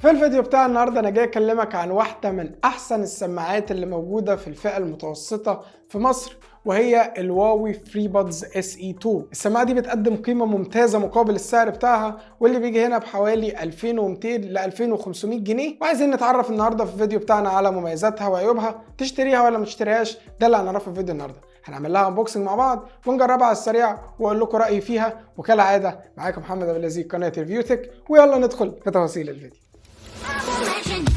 في الفيديو بتاع النهارده انا جاي اكلمك عن واحدة من احسن السماعات اللي موجودة في الفئة المتوسطة في مصر، وهي الهواوي FreeBuds SE 2. السماعة دي بتقدم قيمة ممتازة مقابل السعر بتاعها، واللي بيجي هنا بحوالي 2200 ل 2500 جنيه. وعايزين نتعرف النهارده في الفيديو بتاعنا على مميزاتها وعيوبها، تشتريها ولا ما تشتريهاش، ده اللي هنعرفه في الفيديو النهارده. هنعمل لها unboxing مع بعض ونجربها على السريع واقول لكم رايي فيها. وكالعادة معاكم محمد ابو العزيز، قناة Review Tech، ويلا ندخل في تفاصيل الفيديو. Legend.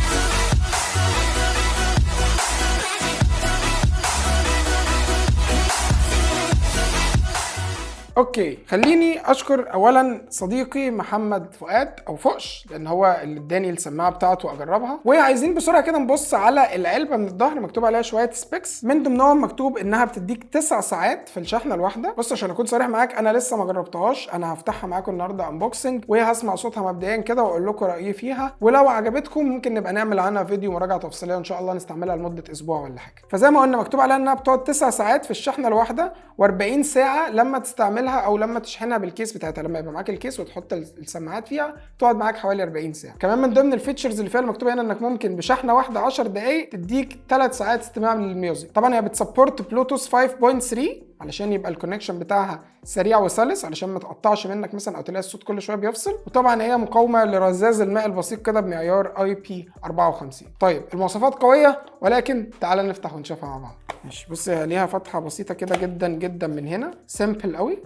okay، خليني اشكر اولا صديقي محمد فؤاد او فؤش، لان هو اللي اداني السماعة بتاعته اجربها. وعايزين بسرعة كده نبص على العلبة من الظهر، مكتوب عليها شوية specs، من ضمنهم مكتوب انها بتديك 9 ساعات في الشحنة الواحده. بص، عشان اكون صريح معاك انا لسه ما جربتهاش، انا هفتحها معاكم النهارده unboxing وهسمع صوتها مبدئيا كده واقول لكم رايي فيها، ولو عجبتكم ممكن نبقى نعمل عنها فيديو مراجعه تفصيلية ان شاء الله، نستعملها لمدة اسبوع ولا حاجة. فزي ما قلنا مكتوب عليها انها بتقعد 9 ساعات في الشحنة الواحدة، و40 ساعة لما تستعملها او لما تشحنها بال case بتاعتها. لما يبقى معاك ال case وتحط السماعات فيها تقعد معاك حوالي 40 ساعة. كمان من ضمن ال features اللي فيها المكتوبة هنا انك ممكن بشحنه واحدة 10 دقائق تديك 3 ساعات استماع لل music. طبعا هي بت support بلوتوث 5.3 علشان يبقى ال connection بتاعها سريع وسلس، علشان ما تقطعش منك مثلا او تلاقي الصوت كل شوية بيفصل. وطبعا هي مقاومة لرذاذ الماء البسيط كده بمعيار IP 54. طيب المواصفات قويه، ولكن تعالى نفتح ونشوفها مع بعض. ماشي، بص هي ليها فتحه بسيطة كده جدا جدا من هنا، simple قوي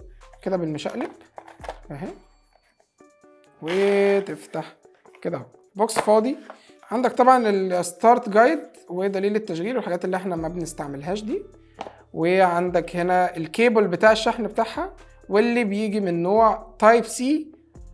كده بالمشقلب اهي، وتفتح كده اهو. box فاضي. عندك طبعا ال start guide ودليل التشغيل والحاجات اللي احنا ما بنستعملهاش دي، وعندك هنا الكيبل بتاع الشحن بتاعها، واللي بيجي من نوع type C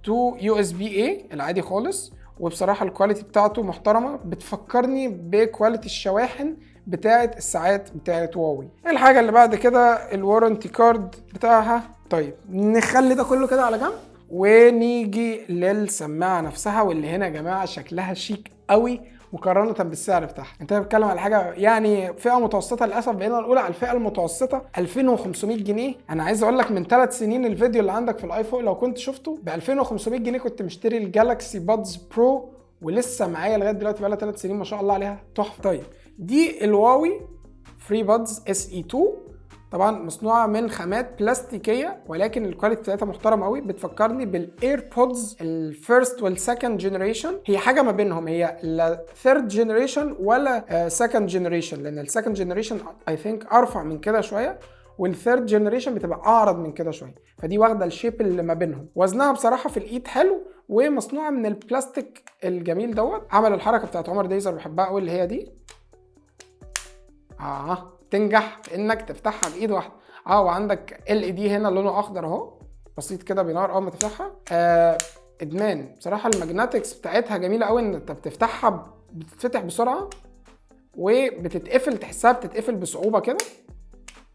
to USB A العادي خالص. وبصراحة ال quality بتاعته محترمة، بتفكرني ب quality الشواحن بتاعة الساعات بتاعة هواوي. الحاجة اللي بعد كده ال warranty card بتاعها. طيب نخلي ده كله كده على جنب ونيجي للسماعة نفسها، واللي هنا يا جماعة شكلها شيك قوي مقارنة بالسعر بتاعها. انت بتتكلم على حاجة يعني فئة متوسطة، للأسف بقينا نقول على الفئة المتوسطة 2500 جنيه. أنا عايز أقول لك من 3 سنين الفيديو اللي عندك في ال i فوق لو كنت شفته، ب 2500 جنيه كنت مشتري ال Galaxy Buds Pro، ولسه معايا لغاية دلوقتي، بقالها 3 سنين، ما شاء الله عليها تحفة. طيب دي الهواوي FreeBuds SE 2، طبعا مصنوعة من خامات بلاستيكيه، ولكن ال quality بتاعتها محترمه قوي. بتفكرني بال AirPods ال first وال second generation، هي حاجة ما بينهم، هي لا third generation ولا second generation، لان ال second generation I think ارفع من كده شويه، وال third generation بتبقى اعرض من كده شويه، فدي واخده ال shape اللي ما بينهم. وزنها بصراحة في الايد حلو، ومصنوعه من البلاستيك الجميل دوت. عمل الحركة بتاعت عمر ديزر بحبها قوي، اللي هي دي، تنجح في انك تفتحها بايد واحده. وعندك LED هنا لونه اخضر اهو بسيط كده بينور اول ما تفتحها. ادمان بصراحه. ال magnetics بتاعتها جميلة قوي، ان انت بتفتحها بتتفتح بسرعة وبتتقفل تحسها بتتقفل بصعوبة كده.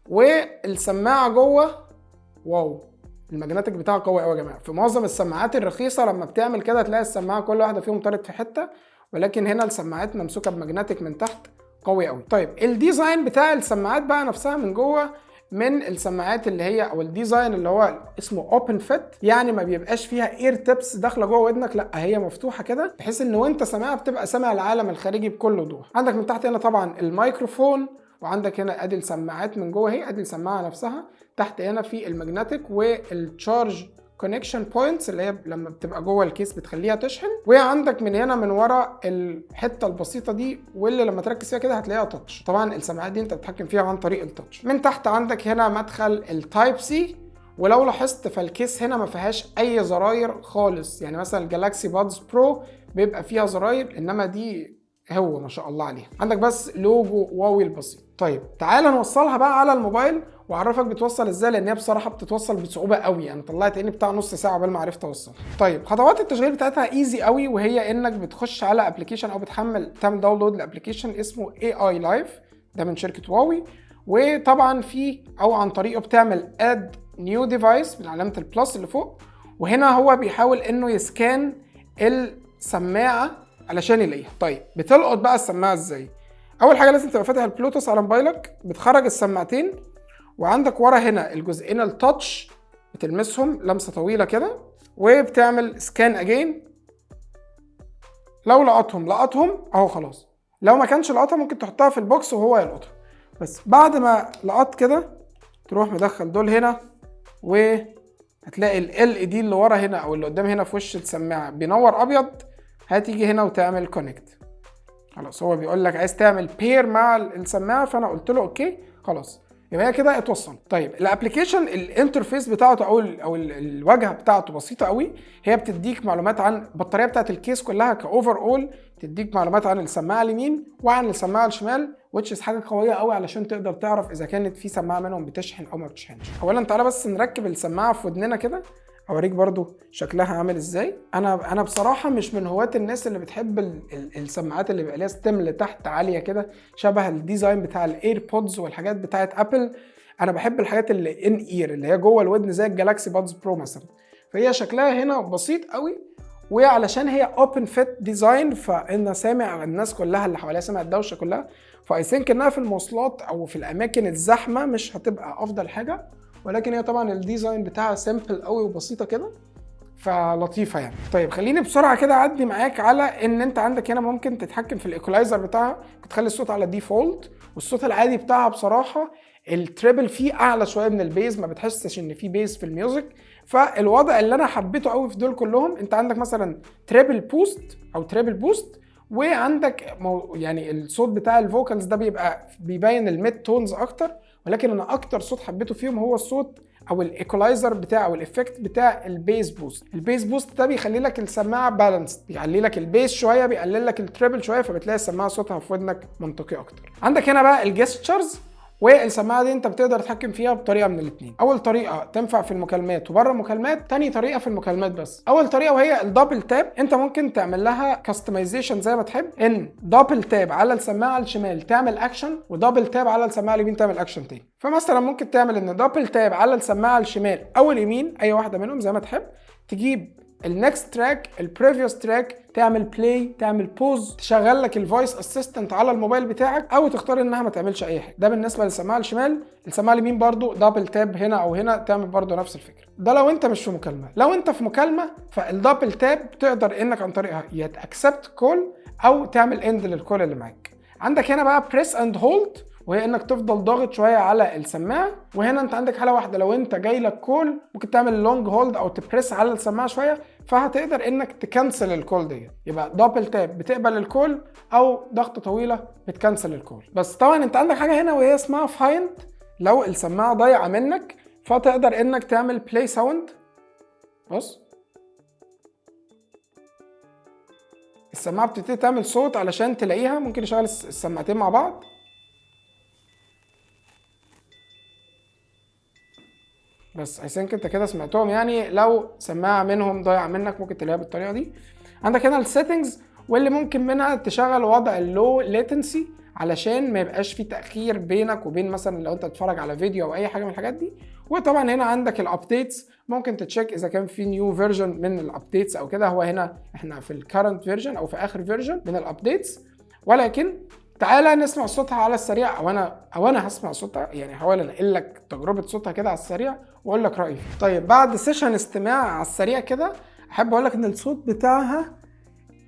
والسماعه جوه wow، ال magnetic بتاعه قوي قوي يا جماعه. في معظم السماعات الرخيصة لما بتعمل كده تلاقي السماعة كل واحدة فيهم طارت في حته، ولكن هنا السماعات ممسوكه ب magnetic من تحت قوي قوي. طيب ال design بتاع السماعات بقى نفسها من جوه، من السماعات اللي هي او ال design اللي هو اسمه open fit، يعني ما بيبقاش فيها ear tips داخله جوه ودنك، لا هي مفتوحة كده بحيث ان وانت سامعها بتبقى سامع العالم الخارجي بكل وضوح. عندك من تحت هنا طبعا الميكروفون، وعندك هنا ادي السماعات من جوه اهي، ادي السماعة نفسها. تحت هنا في ال magnetic وال charge connection points اللي هي لما بتبقى جوه ال case بتخليها تشحن. وعندك من هنا من ورا الحتة البسيطة دي، واللي لما تركز فيها كده هتلاقيها touch. طبعا السماعات دي انت بتتحكم فيها عن طريق ال touch. من تحت عندك هنا مدخل ال type C، ولو لاحظت فال case هنا ما فيهاش اي زراير خالص. يعني مثلا ال Galaxy Buds Pro بيبقى فيها زراير، انما دي هو ما شاء الله عليها عندك بس لوجو هواوي البسيط. طيب تعال نوصلها بقى على الموبايل واعرفك بتوصل ازاي، لان هي بصراحة بتتوصل بصعوبة قوي، انا طلعت عيني بتاع نص ساعة قبل ما عرفت اوصلها. طيب خطوات التشغيل بتاعتها easy قوي، وهي انك بتخش على application او بتحمل تعمل download ل application اسمه AI Life، ده من شركة هواوي. وطبعا في او عن طريقه بتعمل add new device من علامة ال plus اللي فوق، وهنا هو بيحاول انه ي scan السماعة علشان يلاقيها. طيب بتلقط بقى السماعة ازاي؟ اول حاجة لازم تبقى فاتح البلوتوث على موبايلك، بتخرج السماعتين، وعندك ورا هنا الجزئين ال touch بتلمسهم لمسه طويلة كده وبتعمل scan again. لو لقطهم لقطهم اهو خلاص، لو ما كانش لقطها ممكن تحطها في ال box وهو يلقطها. بس بعد ما لقطت كده تروح مدخل دول هنا، وهتلاقي ال LED اللي ورا هنا او اللي قدام هنا في وش السماعة بينور ابيض. هتيجي هنا وتعمل connect. خلاص هو بيقول لك عايز تعمل pair مع السماعه، فانا قلت له okay خلاص، يبقى هي كده اتوصل. طيب ال application ال interface بتاعته او الواجهة بتاعته بسيطة قوي. هي بتديك معلومات عن البطارية بتاعت ال case كلها ك overall، تديك معلومات عن السماعة اليمين وعن السماعة الشمال، which is حاجة قوية قوي علشان تقدر تعرف اذا كانت في سماعه منهم بتشحن او ما بتشحنش. اولا تعالى بس نركب السماعة في ودننا كده، اوريك برضو شكلها عامل ازاي. انا بصراحة مش من هواة الناس اللي بتحب السماعات اللي بيبقى ليها stem لتحت عالية كده، شبه ال design بتاع ال AirPods والحاجات بتاعت Apple. انا بحب الحاجات اللي in ear، اللي هي جوه الودن، زي ال Galaxy Buds Pro مثلا. فهي شكلها هنا بسيط قوي، وعلشان هي open fit design فانا سامع الناس كلها اللي حواليا، سامع الدوشة كلها. ف I think انها في المواصلات او في الاماكن الزحمة مش هتبقى افضل حاجه، ولكن هي طبعا ال design بتاعها simple قوي وبسيطة كده، فلطيفه يعني. طيب خليني بسرعة كده اعدي معاك على ان انت عندك هنا ممكن تتحكم في ال equalizer بتاعها، تخلي الصوت على default، والصوت العادي بتاعها بصراحة ال treble فيه اعلى شوية من ال bass، ما بتحسش ان في bass في ال music. فالوضع اللي انا حبيته قوي في دول كلهم، انت عندك مثلا treble boost او treble boost، وعندك يعني الصوت بتاع ال vocals ده بيبقى بيبين ال mid tones اكتر. ولكن انا اكتر صوت حبيته فيهم هو الصوت او ال equalizer بتاع او ال effect بتاع ال bass boost. ال bass boost ده بيخلي لك السماعة balanced، بيعلي لك ال bass شويه، بيقلل لك ال treble شويه، فبتلاقي السماعة صوتها في ودنك منطقي اكتر. عندك هنا بقى ال gestures، والسماعه دي انت بتقدر تتحكم فيها بطريقة من الاثنين. اول طريقه تنفع في المكالمات وبره المكالمات، تاني طريقه في المكالمات بس. اول طريقه وهي ال double tap، انت ممكن تعمل لها customization زي ما تحب، ان double tap على السماعة الشمال تعمل اكشن، و double tap على السماعة اليمين تعمل اكشن تاني. فمثلا ممكن تعمل ان double tap على السماعة الشمال او اليمين، اي واحدة منهم زي ما تحب، تجيب ال next track، ال previous track، تعمل play، تعمل pause، تشغل لك ال voice assistant على الموبايل بتاعك، او تختار انها ما تعملش اي حاجه. ده بالنسبة للسماعه الشمال. السماعة اليمين برضو double tap هنا او هنا تعمل برضو نفس الفكرة. ده لو انت مش في مكالمه. لو انت في مكالمة فال double tap تقدر انك عن طريقها يا ت accept call او تعمل end لل call اللي معاك. عندك هنا بقى press and hold، وهي انك تفضل ضاغط شوية على السماعه. وهنا انت عندك حاله واحده، لو انت جاي لك call ممكن تعمل long hold او ت press على السماعة شويه، فهتقدر انك ت cancel ال call ديت. يبقى double tap بتقبل ال call، او ضغطه طويلة بت cancel ال call. بس طبعا انت عندك حاجة هنا وهي اسمها find، لو السماعة ضايعة منك فتقدر انك تعمل play sound. بص السماعة بتبتدي تعمل صوت علشان تلاقيها. ممكن نشغل السماعتين مع بعض. بس I think انت كده سمعتهم يعني. لو سماعه منهم ضايعة منك ممكن تلاقيها بالطريقة دي. عندك هنا ال settings، واللي ممكن منها تشغل وضع ال low latency علشان ما يبقاش في تاخير بينك وبين مثلا لو انت تتفرج على فيديو او اي حاجة من الحاجات دي. وطبعا هنا عندك ال updates، ممكن ت check اذا كان في new version من ال updates او كده. هو هنا احنا في ال current version او في اخر version من ال updates. ولكن تعالى نسمع صوتها على السريع، او انا هسمع صوتها يعني، هحاول انقل لك تجربه صوتها كده على السريع واقول لك رايي فيها. طيب بعد session استماع على السريع كده، احب اقول لك ان الصوت بتاعها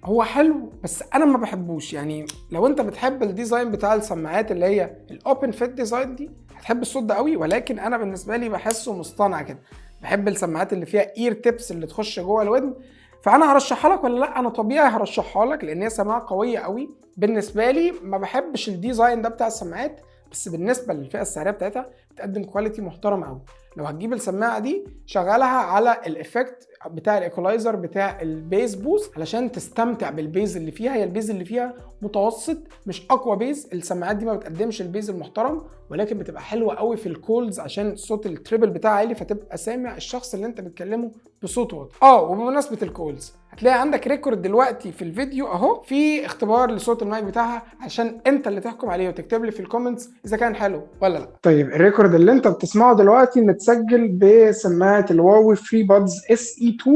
هو حلو بس انا ما بحبوش. يعني لو انت بتحب ال design بتاع السماعات اللي هي ال open fit design دي هتحب الصوت ده قوي، ولكن انا بالنسبة لي بحسه مصطنع كده. بحب السماعات اللي فيها ear tips اللي تخش جوه الودن. فانا هرشحها لك ولا لا؟ انا طبيعي هرشحها لك لان هي سماعه قوية قوي. بالنسبة لي ما بحبش ال design ده بتاع السماعات، بس بالنسبة للفئه السعرية بتاعتها بتقدم quality محترم قوي. لو هتجيب السماعة دي شغلها على ال effect بتاع ال equalizer بتاع ال bass boost علشان تستمتع بال bass اللي فيها. هي ال bass اللي فيها متوسط، مش اقوى bass. السماعات دي ما بتقدمش ال bass المحترم، ولكن بتبقى حلوة قوي في ال calls عشان صوت ال treble بتاعها عالي، فتبقى سامع الشخص اللي انت بتكلمه بصوت واطي. وبمناسبة ال calls هتلاقي عندك record دلوقتي في الفيديو اهو في اختبار لصوت المايك بتاعها عشان انت اللي تحكم عليه وتكتب لي في ال comments اذا كان حلو ولا لا. طيب ال record اللي انت بتسمعه دلوقتي متسجل بسماعه ال Huawei FreeBuds SE 2،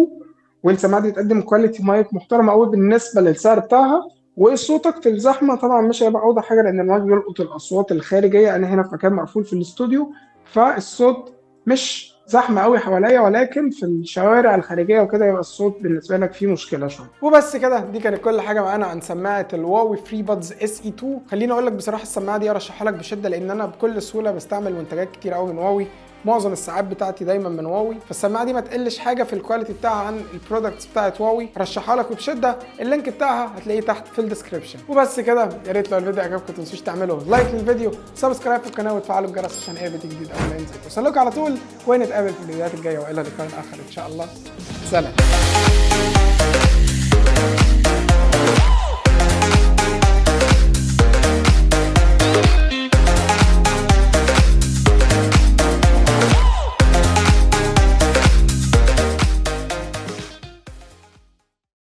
والسماعه دي بتقدم quality mic محترمه قوي بالنسبة للسعر بتاعها. وصوتك في الزحمة طبعا مش هيبقى اوضح حاجة لان المايك بيلقط الاصوات الخارجيه. انا هنا في مكان مقفول في الاستوديو، فالصوت مش زحمة قوي حواليا، ولكن في الشوارع الخارجية وكده يبقى الصوت بالنسبة لك فيه مشكلة شويه. وبس كده، دي كانت كل حاجة معانا عن سماعه الهواوي FreeBuds SE 2. خليني اقول لك بصراحه، السماعة دي ارشحها لك بشده، لان انا بكل سهولة بستعمل منتجات كتير قوي من هواوي، معظم الساعات بتاعتي دايما من هواوي، فالسماعه دي ما تقلش حاجة في ال quality بتاعها عن ال products بتاعت هواوي. رشحها لك وبشده. ال link بتاعها هتلاقيه تحت في ال description. وبس كده، يا ريت لو الفيديو عجبكم تنسوش تعملوا like للفيديو، subscribe في القناه، وتفعلوا الجرس عشان اي فيديو جديد اول ما ينزل يوصلكوا على طول. ونتقابل في الفيديوهات الجايه، والى لقاء اخر ان شاء الله. سلام.